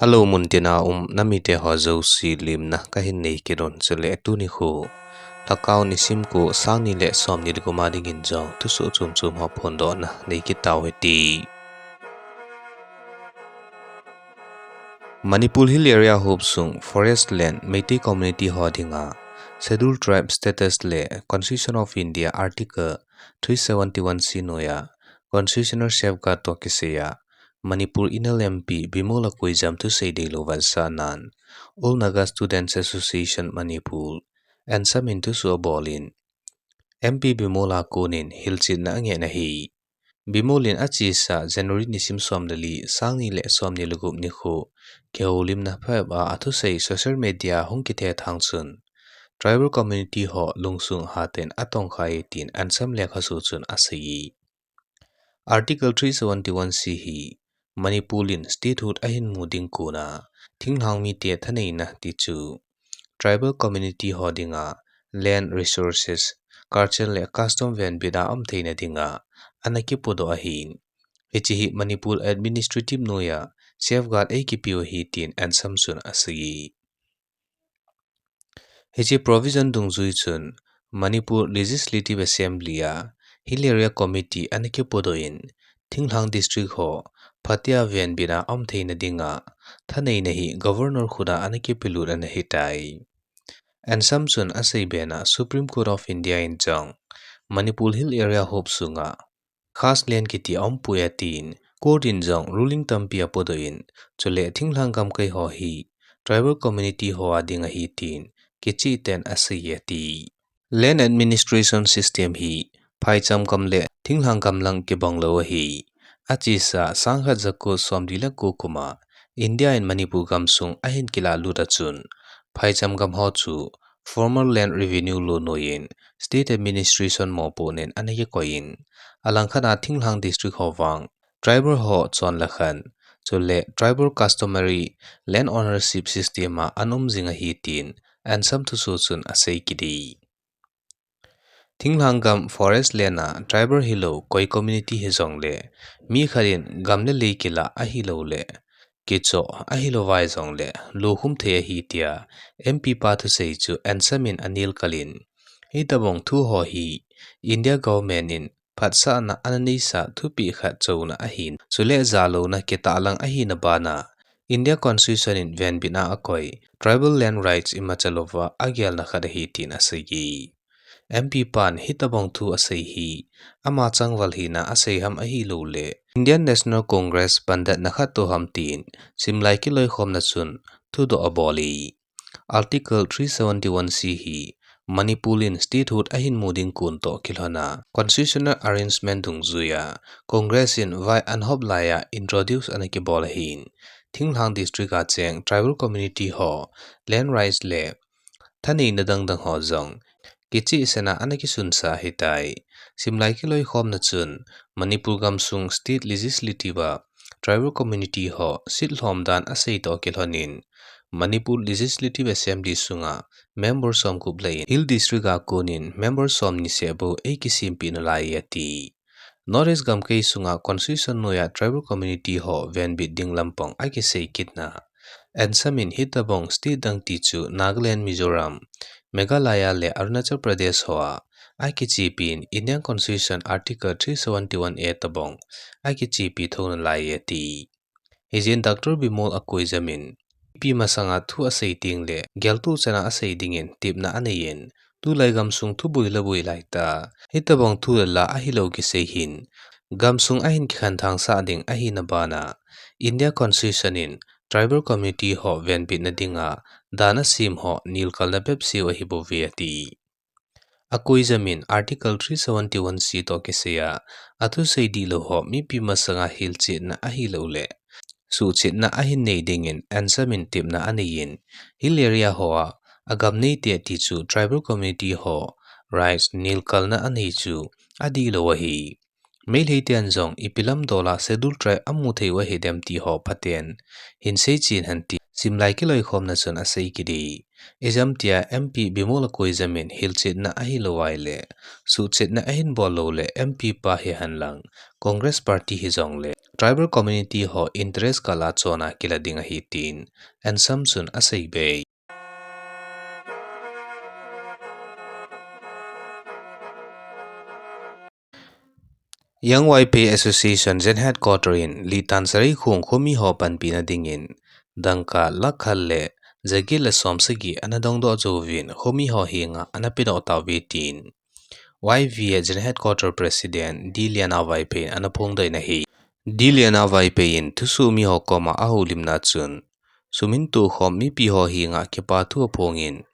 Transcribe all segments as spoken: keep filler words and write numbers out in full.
Hello, muntina um namite ho jouse limna kahin nei kit un, chule tuni khu Lhakao nisim ko sang ni le som ni le gup a dingin jong thusoh chom chom ho phondohna nei kit tau hite. Manipur Hill Area huop sung forest land Meitei community ho dinga Scheduled Tribe status le Constitution of India Article three seventy-one C noiya constitutional safeguard toh kisaiya Manipur Inner M P Bimol Akoijam thusei deilou vetsahnan All Naga Students Association Manipur, ANSAM in thusoh abolin, M P Bimol a konin hilchetna angeh ahi. Bimol in achesa January nisim som le li, sang ni le som ni le gup nikho kihoulimna phabep a athusei social media hung kithethang chun, tribal community ho lungsung hatah in atongkhai tin ANSAM lekhasu chun asei. Article three seventy-one C hi Manipur in statehood ahin mu ding kona thinglhang mite thaneina tichu tribal community ho dinga land resources, culture le custom venbit a um theina dinga ana kipodoh ahin, hiche hi Manipur administrative noiya safeguard eikipeu ahi tin ANSAM chun asei. Hiche provision dungjui chun Manipur Legislative Assembly a Hill Area Committee ana kipodoh in, thinglhang district ho phatea venbit a um theina dinga thaneina hi Governor khut a ana kipelut ana hitai. ANSAM chun asei bena Supreme Court of India in jong Manipur Hill Area huop sunga caste land kiti aumpoi atin, court in jong ruling tampi apodoh in, chule thinglhang gamkai ho hi tribal community ho a ding ahi tin kicheh tah in asei ati. Land administration system hi phaicham gam le thinglhang gam lang kibang lou ahi. Achesa sang khat jako som li le ko kum a India in Manipur gamsung ahin kilah lut a chun, phaicham gam ho chu formal land revenue law noiyin state administration mopohnan ana kikoi in, alangkhat a thinglhang district ho vang tribal ho chonlakhan, chule tribal customary land ownership system a ana um jing ahi tin ANSAM thusoh chun asei kit e. Thinglhang gam forest land a tribal hilou koi community hijongle, mi khat in gam le lei kilah ahilouleh kichoh ahilouvai jongle lukhum thei ahi tia M P pa thusei chu ANSAM in anelkal in, hitobang thu ho hi India government in phatsahna ana neisah thupeh khat chouna ahin, chule jalouna kitahlang ahina bana India Constitution in venbitna akoi tribal land rights imacha louva agelna khat ahi tin asei e. M P pan hitobang thu asei hi ama changval hina asei ham ahilouleh Indian National Congress pandatna khat toh ham tin simlai kiloikhomna chun thudoh abol e. Article three seventy-one C hi Manipur in statehood ahin mu ding kon toh kilhona constitutional arrangement dungjuiya Congress in vai anhop laiya introduce ana kibol ahin, thinglhang district a cheng tribal community ho land rights le thaneina dangdang ho jong kichehsahna ana kisunsah ahitai. Simlai kiloikhomna chun Manipur gamsung state legislative a tribal community ho seat lhom dan asei toh kilhonin, Manipur Legislative Assembly sunga member somgup laiyin Hill District a konin member somni seh bou eikisempeh nalai ati. North East gamkai sunga constitution noiya tribal community ho venbit ding lampang akisei kitna, ANSAM in hitobang state dang tichu Nagaland, Mizoram, Meghalaya le Arunachal Pradesh hoa akichepi in Indian Constitution Article three seventy-one A tobang akichepi thou nalai ati. Hijeh in Doctor Bimol Akoijam in mipi masanga thu asei tengle geltoh chana asei dingin tepna aneiyin, tulai gamsung thuboi laboi laitah a hitobang thu le la ahilou kisei hin, gamsung ahin kikhanthang sah ding ahina bana India Constitution in tribal community ho venbitna dinga dan asem ho nelkalna bepseh u ahibouve ati. Akoijam in Article three seventy-one C toh kisaiya athusei dihlou ho mipi masanga hilchetna ahilouleh suhchetna ahin nei dingin ANSAM in tepna aneiyin, Hill Area hoa agam neite tichu tribal community ho rights nelkalna anei chu adihlou ahi. Meitei ten jong ipi lam dola Scheduled Tribe amu thei u ahidem ti ho phaten hinsei chen hen ti simlai kiloikhomna chun asei kit e. Ijemtia M P Bimol Akoijam in hilchetna ahilou ahile, suhchetna ahin bol lou le M P pa hihen lang, Congress Party hijongle, tribal community ho interest kal a chon a kila ding ahi tin, Ansam chun asei bei. Young Vaiphei Association General Headquarter in Litan Sareikhong khomi ho panpina dingin dangka lakh khat le jaget le som sagi ana dongdoh jouvin khomi ho henga ana pedoh tauve tin Y V A General Headquarter President D Liana Vaiphei in ana phongdoh in ahi. D Liana Vaiphei in thusoh mi ho koma ahoulimna chun, sum in tohkhom mipi ho henga kipa thu aphongin,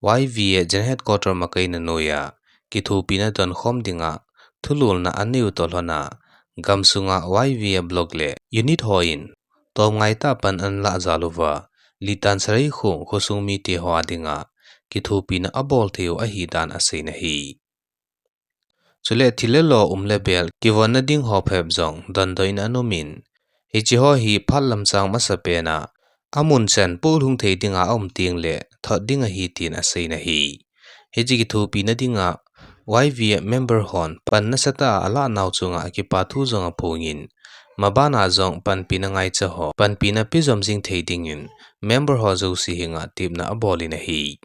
Y V A General Headquarter makaina noiya kithopina donkhom dinga thulolna aneiu toh lhona, gamsunga Y V A block le unit hon tomngai tah pan ana lah jal uva, Litan Sareikhong khosung mite ho dinga kithopina abol theiu ahidan asei in ahi. Chule thil le lo um le bel kivonna ding ho phabep jong dondoh in ana umin, hiche ho hi phat lamchang masapen a amun chan poh lhung thei dinga aum tengle thot ding ahi tin asei in ahi. Hiche kithopina dinga Y V A member hon pan nasatah a alah nau chunga kipa thu jong aphongin, mabana jong panpina ngaicha ho panpina pe jom jing thei dingin member ho jouse henga tepna abol in ahi.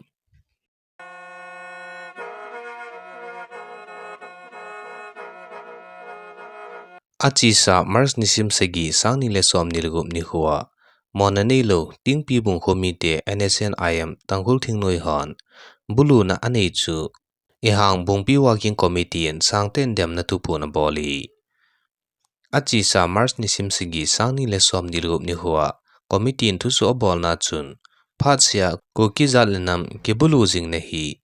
Achesa March nisim sagi, sangni le somni le gup nikhoa monna neilou Tingpibung khomite N S C N I M Tangkhul thingnoi hon buluna anei chu Ihangbungpi Working Committee in sangtah in demna thuphon abol e. Achesa March nisim sagi, sangni le somni le gup nikhoa committee in thusoh abolna chun, phatsea Kuki jat le nam kibulu jingna hi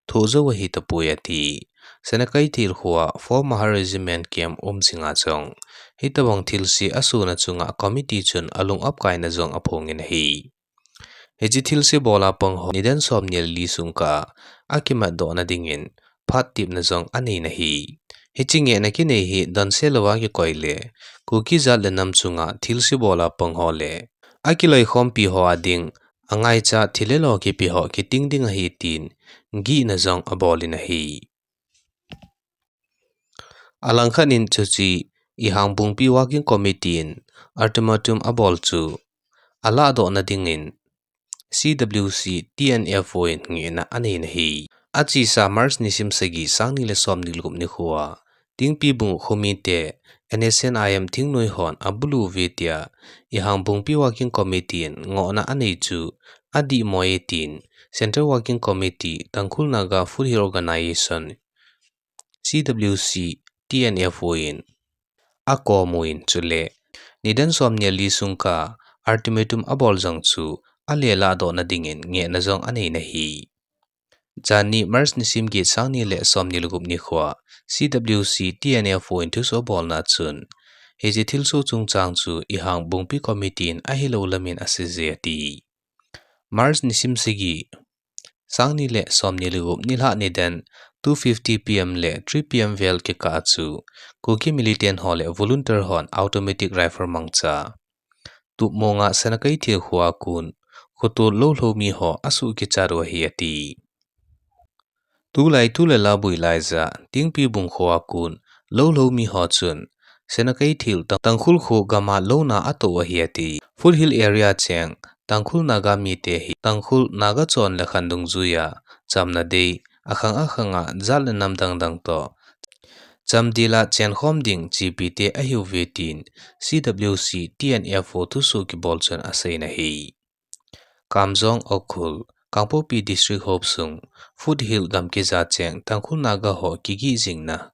thoh jou ahi tapoi ati. Senakeithel khoa Four Mahar Regiment camp um jinga jong hitobang thilse asona chunga committee chun alung apkaina jong aphongin ahi. Hiche thilse bol a pang ho nidan somni le li sung kah a akimatdohna dingin phat tepna jong anei in ahi. Hiche ngehna kinei hi donse louva kikoi le Kuki jat le nam chunga thilse bol a pang ho le akiloikhompi ho ading angaicha thil le lo kipe ho kiting ding ahi tin gihna jong abol in ahi. Alangkhat in chuche Ihangbungpi Working Committee in ultimatum abol chu alahdohna dingin C W C T N F O in ngehna anei in ahi. Achesa March nisim sagi, sangni le somni le gup nikhoa Tingpibung khomite N S C N I M thingnoi hon abulu uve tia Ihangbungpi Working Committee in ngohna anei chu adihmo e tin Central Working Committee Tangkhul Naga Foothill Organisation C W C T N F O in akomun, chule nidan somni le li sung kah ultimatum abol jong chu alelahdohna dingin ngehna jong anei in ahi. Janhi March nisim get, sangni le somni le gup nikhoa C W C T N F O in thusoh abolna chun, hiche thilsoh chungchang chu Ihangbungpi Committee in ahilou lamin aseije ati. March nisim sagi, sangni le somni le gup nilhah nidan two fifty P M le three P M vel kikah a chu Kuki militant ho le volunteer hon automatic rifle mangcha tupmonga Senakeithel khoa kon khotol lou lhou mi ho asuh kichat u ahi ati. Tulai thu le la boi laija Tingpibung khoa kon lou lhou mi ho chun Senakeithel Tang-, Tangkhul kho gam'a louna atoh u ahi ati. Foothill area cheng Tangkhul Naga mite hi Tangkhul Naga chon le khan dungjuiya chamna dei, akhang akhanga jat le nam dang dang toh chamdel a chenkhom ding chepite ahiuve tin C W C T N F O thusoh kibol chun asei in ahi. Kamjong, Ukhrul, Kangpokpi District hopsung Foothill gamkija cheng Tangkhul Naga ho kigih jingna,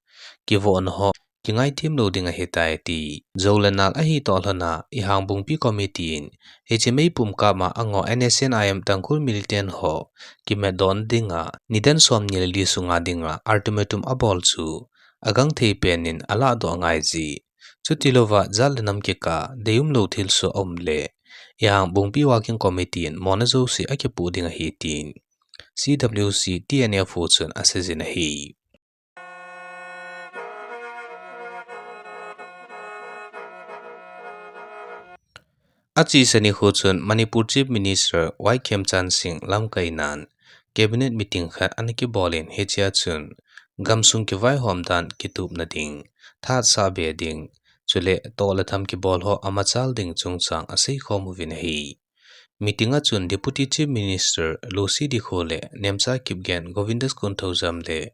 kivohna ho kingaithem lou ding ahitai ati. Jou le nal ahi toh lhona Ihangbungpi Committee in hiche meipum kap ma angoh N S C N I M Tangkhul militant ho kimatdohna dinga nidan somni le li sunga dinga ultimatum abol chu agangthei pen in alahdoh angaije. Chutilouva jat le nam kikah deium lou thilsoh aum le Ihangbungpi Working Committee in mona jouse akipoh ding ahi tin C W C T N F O chun aseijin ahi. Achesa nikho chun Manipur Chief Minister Y Khemchand Singh lamkainan Cabinet meeting khat ana kibol in hichea chun gamsung kivaihom dan kitupna ding, thahatsa be ding, chule toh le tham kibol ho amachal ding chungchang aseikhom uvin ahi. Meeting a chun Deputy Chief Minister Lucy Dikho le Nemcha Kipgen, Govindas Konthoujam le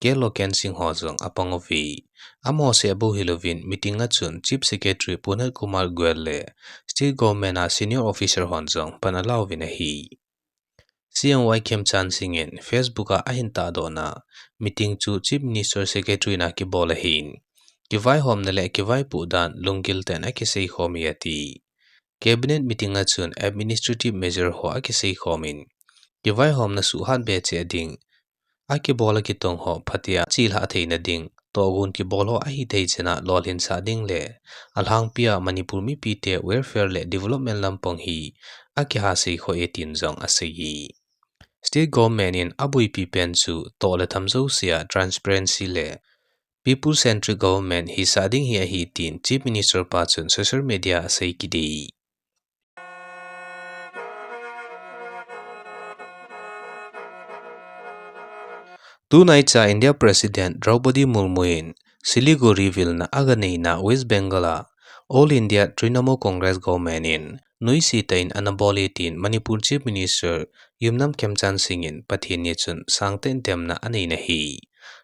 K Loken Singh ho jong apang uve. Amaho seh bou hilouvin meeting a chun Chief Secretary Punat Kumar Goel le State Government a senior officer hon jong pan alauvin ahi. C M Y Khemchand Singh in Facebook a ahin tahdohna, meeting chu Chief Minister Secretary na kibol ahin, kivaihomna le kivaipoh dan lunggil tah in akiseikhom e ati. Cabinet meeting a chun administrative measure ho akiseikhom in, kivaihomna suhhat be cheh ding, akibol akitong ho phatea chelhah theina ding, tohgon kibol ho ahithei chan a lolhinsah ding le alhangpia Manipur mipite welfare le development lampang hi akiha seikhoh e tin jong aseiye. State Government in abuipi pen chu toh le tham jousea transparency le people centric government hisah ding hi ahi tin Chief Minister pa chun social media a asei kit e. Tunaicha India President Draupadi Murmu in Siliguri vilna aganeina West Bengal a All India Trinamool Congress Government in noise tah in anabol e tin Manipur Chief Minister Yumnam Khemchand Singh in Pathen ni chun sangtah in demna aneina ahi.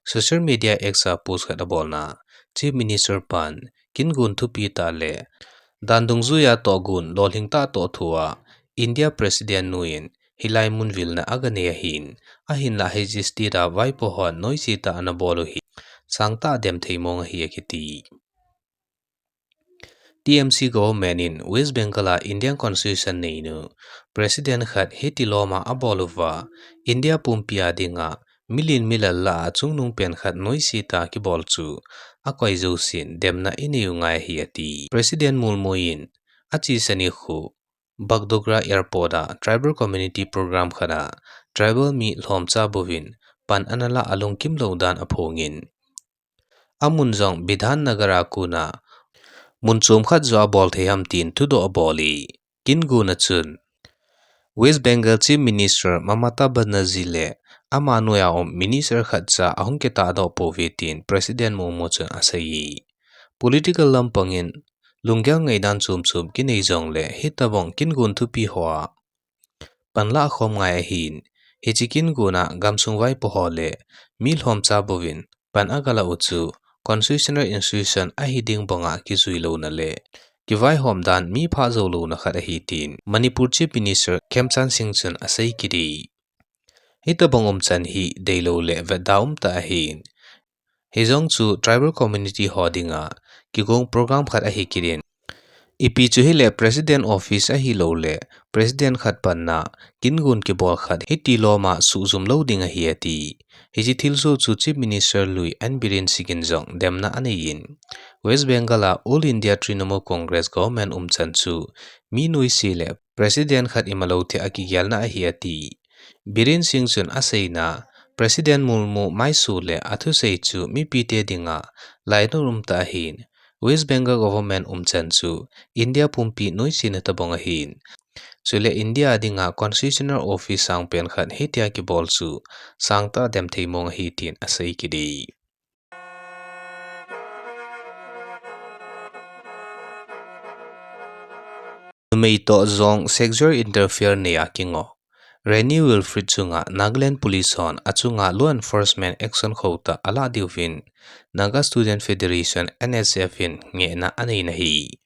Social media X a post khat abolna, Chief Minister pan kingon thupi tah le dan dungjuia tohgon lolhing tah toh thua India President nu in hilai mun vilna aganei ahin, ahinlah hiche state a vaipo hon noise tah anabol u hi sangtah a demthei mong ahi akiti. T M C government in West Bengal a Indian Constitution neinu President khat hiti lom a abol uva India pumpi a dinga milen milal lah a chungnung pen khat noise tah kibol chu akoi jousen demna inei u ngai ahi ati. President Murmu in achesa nikho Bagdogra Airport a tribal community program khat a tribal mi lhomcha bouvin pan analah alungkim lou dan aphongin, amun jong Bidhan Nagar a kona mun chom khat joh abol thei ham tin thudoh abol e. Kingon a chun West Bengal Chief Minister Mamata Banerjee le ama noiya um minister khatcha ahung kitahdoh pouve tin President Murmu chun aseiye. Political lampang in lunggel ngaidan chom chom kinei jongle hitobang kingon thupi hoa panlah khom ngai ahin, hiche kingon a gamsung vaipo ho le mi lhomcha bouvin pan agalah u chu constitutional institution ahi ding banga kijui louna le kivaihom dan mi phah jou louna khat ahi tin Manipur Chief Minister Khemchand Singh chun asei kit e. Hitobang umchan hi deilou le vetda umtah ahin, hijong chu tribal community ho dinga kigong program khat ahi kit in, ipi chu hile President office ahilou le President khat panna kingon kibol khat hiti lom a suhjum lou ding ahi ati. Hiche thilsoh chu Chief Minister lui N Biren Singh in jong demna anei in, West Bengal a All India Trinamool Congress government umchan chu mi noise le President khat imalou thei a kigelna ahi ati. Biren Singh chun aseina, President Murmu maisu le athusei chu mipite dinga lainat umtah ahin, West Bengal government umchan chu India pumpi noisena tobang ahin, chule India dinga constitutional office sangpen khat hitia kibol chu sangtah demthei mong ahi tin asei kit e. Numei toh jong sexual interfere neiya kingo Renny Wilfred chunga Nagaland Police hon achunga law enforcement action khotah alah diuvin Naga Student Federation, N S F in ngehna aneina ahi.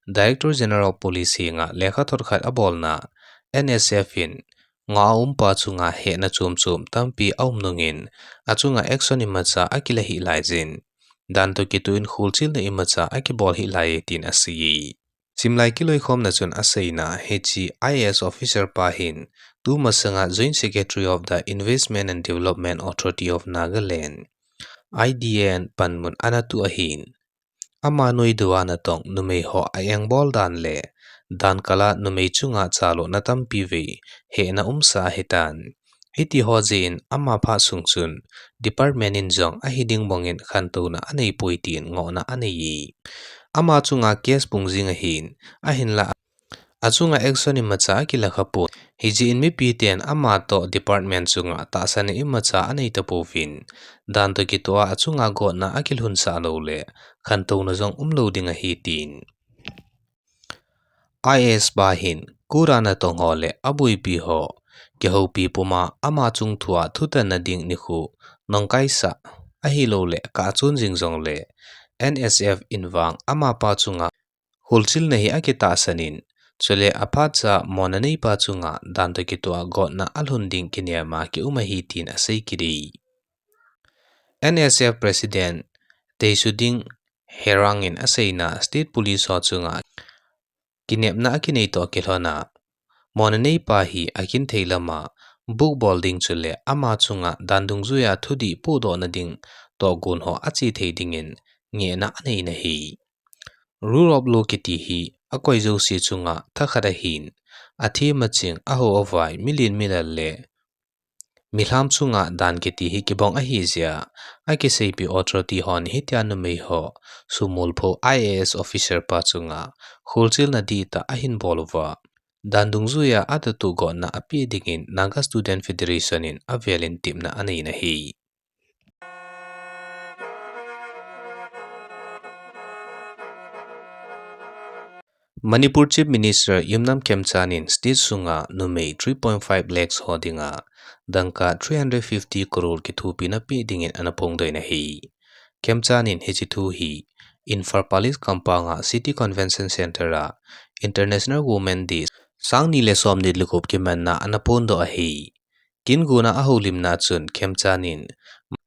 Director General of Police henga lekhathot khat abolna, N S F in ngah a umpa chunga hehna chom chom tampi aum nungin, achunga action imacha akila hih laiyin, dan toh kitoh in kholchilna imacha akibol hih laiye tin aseiye. Simlai kiloikhomna chun aseina, hiche I A S officer pa hin tumasanga Joint Secretary of the Investment and Development Authority of Nagaland, I D A N panmun anatoh ahin, ama noidoh a natong numei ho a engbol dan le dan kal a numei chunga chalona tampi vei hehna umsa ahitan. Hiti ho jeh in ama phat sung chun department in jong ahi ding bangin khantouna aneipoi tin ngohna aneiye. Ama chunga case pung jing ahin, ahinlah Achunga action imacha akila khapon. Hijeh in mipiten ama toh department chunga tahsan imacha anei tapouvin. Dan toh kitoh a achunga gotna akilhunsah louleh, khantouna jong umlou ding ahi tin. I A S pa hin, Kura natong ho le aboipi ho kihoupi puma ama chungthua thutanna ding nikho nongkaisah ahilouleh kachun jing jongleh, N S F in vang amapa chunga kholchilna hi akitahsan in, chule aphatcha mona neipa chunga dan toh kitoh a gotna alhun ding kinema kium ahi tin asei kit e. N S F President Teisuding Herang in aseina State Police ho chunga kinepna akinei toh kilhona, mona neipa hi akinthei lama bukbol ding chule ama chunga dan dungjuia thudih pohdohna ding tohgon ho ache thei dingin ngehna aneina ahi. Rule of law kiti hi akoi jouse chunga thakhat ahin, athem aching, ahao avai, milen milal le milham chunga dan kiti hi kibang ahijeh a, akiseipi authority hon hitia numei ho sumol pho I A S officer pa chunga kholchilna dihtah ahin bol uva, dan dungjuia adatuh gotna apeh dingin Naga Student Federation in avelin tepna aneina ahi. Manipur Chief Minister Yumnam Khemchand in state sunga numei three point five lakhs ho dinga dangka three hundred fifty crore kithopina peh dingin ana phongdoh in ahi. Khemchand in hiche thu hi Imphal Palace compound a City Convention Centre a International Women Day sangni le somni le gup kimanna ana phondoh ahi. Kingona ahoulimna chun Khemchand in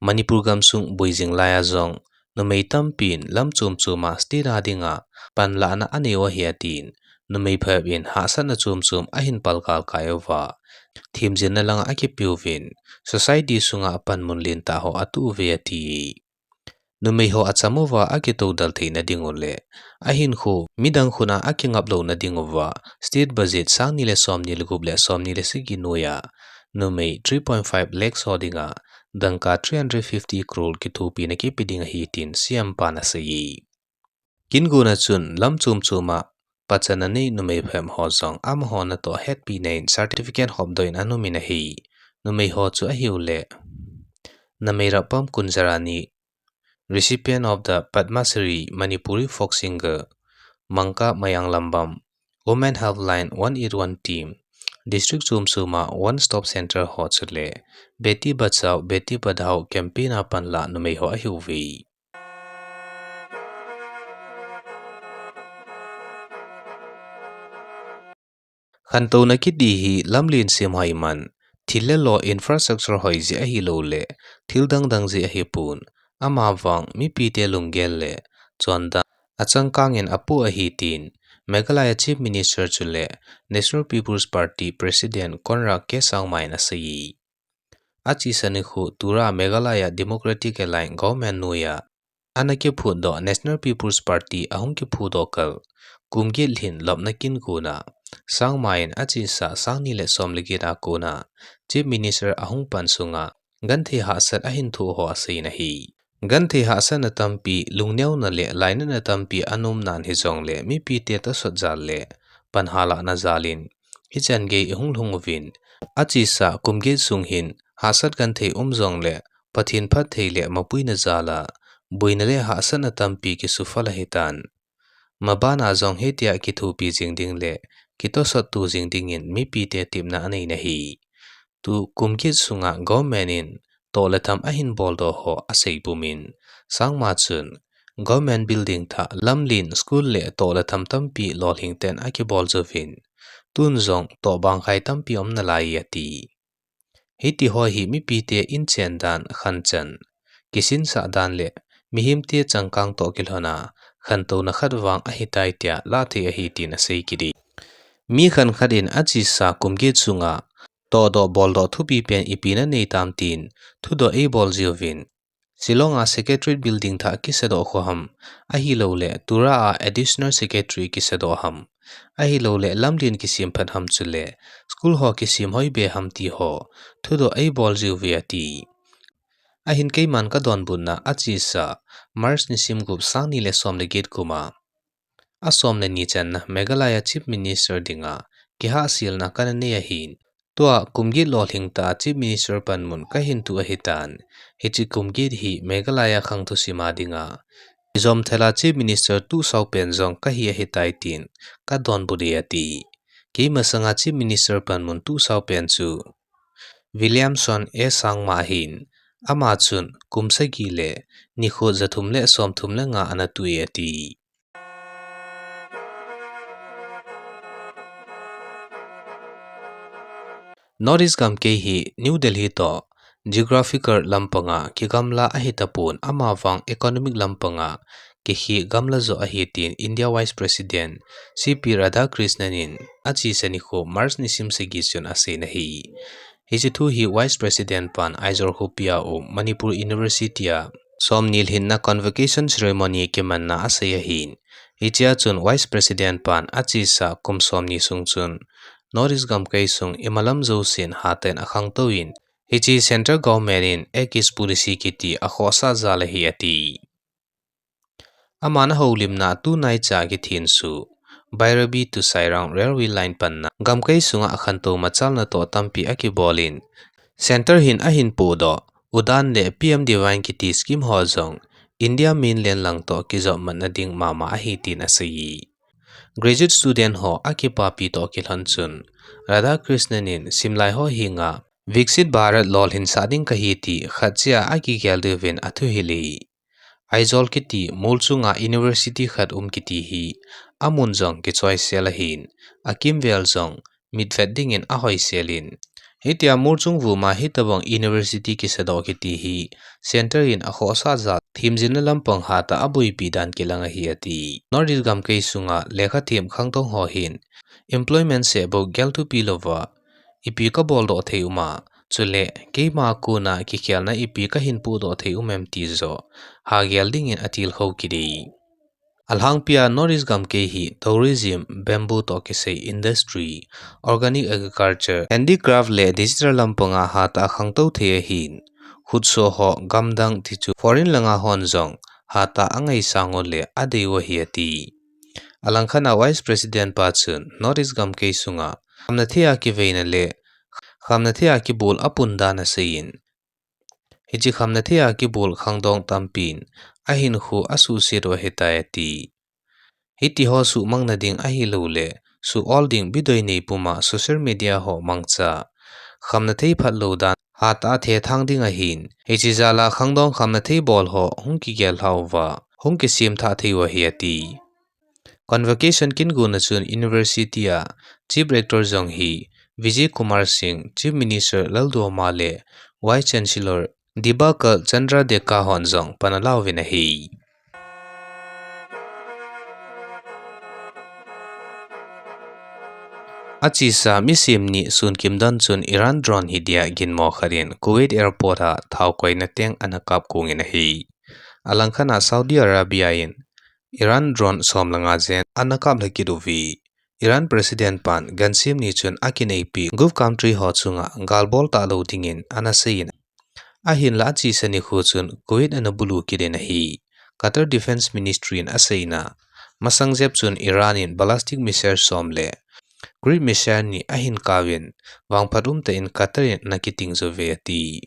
Manipur gamsung boijing laiya jong numei tampin lam chom choma state a dinga panlahna anei u ahi atin, numei phabep in hahsatna chom chom ahin palgal kai uva, themjilna langa akipeuvin, society sunga panmun lentah ho atoh uve ati. Numei ho acham uva akitoudal theina ding u le ahinkho midang khut a akingap louna ding uva, state budget sangni le somni le gup le somni le sagi noiya numei three point five lakhs ho dinga dangka three hundred fifty crore kithopina kipe ding ahi tin C M pan asei e. Kingona chun lam chom choma pachatna nei numei phabep ho jong amaho natoh hetpina in certificate hopdoh in ana um in ahi. Numei ho chu ahiu le, Nameirapam Kunjarani, recipient of the Padma Shri Manipuri folk singer, Mangka Mayanglambam, Women Helpline one eight one team, district chom choma One Stop Centre ho chule Beti Bachao Beti Padhao campaign a panlah numei ho ahiuve. Khantouna kiti hi lamlen sem hoi man, thil le lo infrastructure hoi jeh ahilou le, thil dang dang jeh ahipon, amavang mipite lunggel le chondan achangkang in apoh ahi tin, Meghalaya Chief Minister chule National People's Party President Conrad K Sangma in asei. Achesa nikho tura Meghalaya Democratic Alliance government noiya ana kiphutdoh National People's Party ahung kiphudoh kal kum get lhin lopna kingona, Sangma in achesa sangni le som le get a kona Chief Minister ahung pan sunga genthei hahsat ahin thoh ho asei in ahi. Genthei hahsatna tampi, lungneona le lainatna tampi ana um nan hijongle mipite tosot jal le panhalahna jal in hichan gei ihung lhung uvin, achesa kum get sung hin hahsat genthei um jongle Pathen phatthei le mapuina jal a boina le hahsatna tampi kisuphal ahitan. Mabana jong hitia kithopi jing ding le kitosot to jing dingin mipite tepna anei in ahi. Tu kum get sunga government in toh le tham ahin boldoh ho asei pumin, Sangma chun government building thah, lamlen, school le toh le tham tampi lolhing tah in akibol jouvin, tun jong toh bangkhai tampi um nalai ati. Hiti ho hi mipite inchen dan, khanchan, kisinsah dan le mihemte changkang toh kilhona khantouna khat vang ahitai tia lahthei ahi tin asei kit e. Mi khankhat in achesa kum get sunga tohdoh boldoh thupi pen ipi nanei tam tin thudoh eibol jiuvin, Shillong a Secretariat Building thah kisadoh kho ham, ahilouleh tura a Additional Secretary kisadoh ham, ahilouleh lamlen kisem phat ham chule school ho kisem hoi be ham ti ho thudoh eibol jiuve ati. Ahin keiman kadonbutna achesa March nisim gup sangni le som le get kum a Asom le ni channa Meghalaya Chief Minister dinga kihahselna kana nei ahin. Tua kum get lolhing tah a Chief Minister panmun kahin tuh ahitan. Hiche kum get hi Meghalaya khang thusim a dinga kijom thela Chief Minister tuh sao pen jong kahi ahitai tin kadonbut e ati. Kei masanga Chief Minister panmun tuh sao pen chu Williamson A Sangma ahin, ama chun kum sagi le nikho jathum le somthum le nga ana tuh e ati. North East gamkei hi New Delhi toh geographical lampanga kigamla ahitapon, amavang economic lampanga kihi gamla joh ahi tin India Vice President C P Radhakrishnan in achesa nikho March nisim sagi chun aseiyin ahi. Hiche thu hi Vice President pan Aizawl khopi a um Manipur University a somni le lhinna convocation ceremony kimanna asei ahin. Hichea chun Vice President pan achesa kum somni sung chun North East gamkei sung imalam jousen hatah in akhangtou in, hiche Central Government in Act East Policy kiti akhohsah jal ahi ati. Aman ahoulimna tunaicha kithensuh Bairabi to Sairang Railway Line panna gamkei sunga akhantou machalna toh tampi akibol in, Centre hin ahin podoh Udan le P M Divine kiti scheme ho jong India mainland lang toh kijopmatna ding mama ahi tin asei. Graduate student ho akipapi toh kilhon chun Radhakrishnan in simlai ho henga Viksit Bharat lolhinsah ding kahi ti khatchea akigel diuvin athuhil e. Aizawl kiti mol chunga university khat um kiti hi amun jong kichoisel ahin, akimvel jong mitvet dingin ahoisel in. Hitia mol chung vuma hitobang university kisadoh kiti hi Centre in akhohsah jal themjilna lampang hatah a aboipi dan kilang ahi ati. North East gamkei sunga lekhathem khangdong ho hin employment seh bou gel thupi louva ipi kabol doh thei um a, chule keima kona kikhelna ipi kahin podoh thei um em ti joh hagel dingin atilkhou kit e. Alhangpia North East gamkei hi tourism, bamboo toh kisai industry, organic agriculture, handicraft le digital lampanga hatah a khangtou thei ahin, khutsoh ho gamdang tichu foreign langa hon jong hatah a angaisang u le adei u ahi ati. Alangkhat a Vice President pa chun North East gamkei sunga khamna thei a kiveina le khamna thei a kibol apun dan aseiyin, hiche khamna thei a kibol khangdong tampin ahinkho asuhset u ahitai ati. Hiti ho suhmang nading ahilouleh suh ol ding bidoi nei puma social media ho mangcha khamna thei phatlou dan hatah a thethang ding ahin, hiche jal a khangdong khamna thei bol ho hung kigel lhah uva hung kisemthah thei u ahi ati. Convocation kingonna chun University a Chief Rector jong hi Vijay Kumar Singh, Chief Minister Lalduhoma le Vice Chancellor Dibakar Chandra Deka hon jong pan alauvin ahi. Achesa mi semni sunkimdon chun Iran drone hidia ginmo khat in Kuwait airport a thaokoina tank ana kap kongin ahi. Alangkhat a Saudi Arabia in Iran drone som le nga jen ana kap lha kit uve. Iran President pan gansim ni chun akineipi Gulf country ho chunga gal bol talou dingin ana seiyin. Ahinla achesa nikho chun Kuwait ana bulu kit in ahi. Qatar Defense Ministry in aseina masang jep chun Iran in ballistic missile som le cruise missile ni ahin kauvin, vangphat umtah in Qatar in ana kiting jouve ati.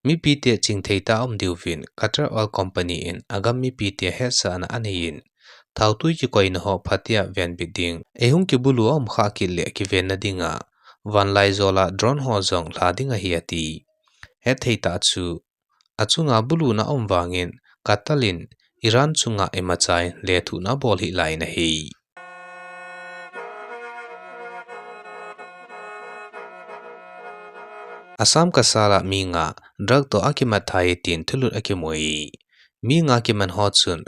Mipite chingthei tah a um diuvin Qatar Oil Company in agam mipite hetsahna aneiyin, thaotui kikoina ho phatea venbit ding, eihung kibulu a um khah kit le kivenna dinga vanlaijol a drone ho jong lha ding ahi ati. Hetthei tah chu achunga buluna um vangin Qatar in Iran chunga imacha in lethuhna abol hih lai in ahi. Assam Kasol a mi nga drug toh akimat thei tin thulut akimu e. Mi nga kiman ho chun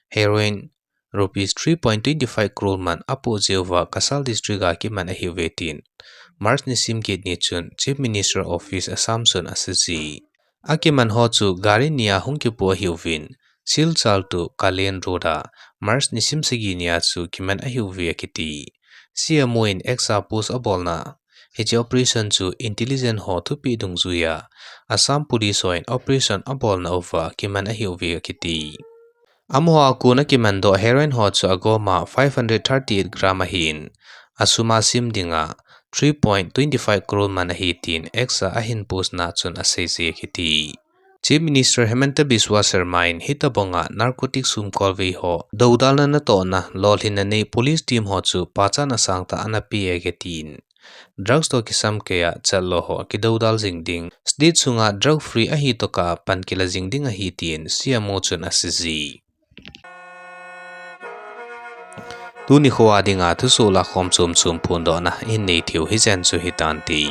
heroin rupees three point twenty five crore man apoh jeh uva Kasol district a kiman ahiuve tin March nisim get ni chun Chief Minister Office Assam chun aseiye. Akiman ho chu gari ni a hung kipoh ahiuvin, Silchar to Kalyan road a March nisim sagi ni a chu kiman ahiuve akiti. C M O in X a post abolna, hiche operation chu intelligence ho thupeh dungjuiya Assam Police hon operation abolna uva kiman ahiuve akiti. Amaho a kon a kimandoh heroin ho chu agoma five hundred thirty-eight gram ahin, asum a sim dinga three point two five crore man ahi tin X a ahin post na chun aseijin ahi. Chief Minister Himanta Biswa Sarma in hitobanga narcotic sumkolvei ho dodalna natohna lolhinna nei police team ho chu pachat asangtah ana peh e atin, drugs toh kisam keiya chatlou ho kidodal jing ding, state sunga drug free ahi tokah a pan kila jing ding ahi tin C M O chun aseijin. Tuni khoa dinga thusoh lakhom chomchom phondohna inei theiyu hijen chu hitante.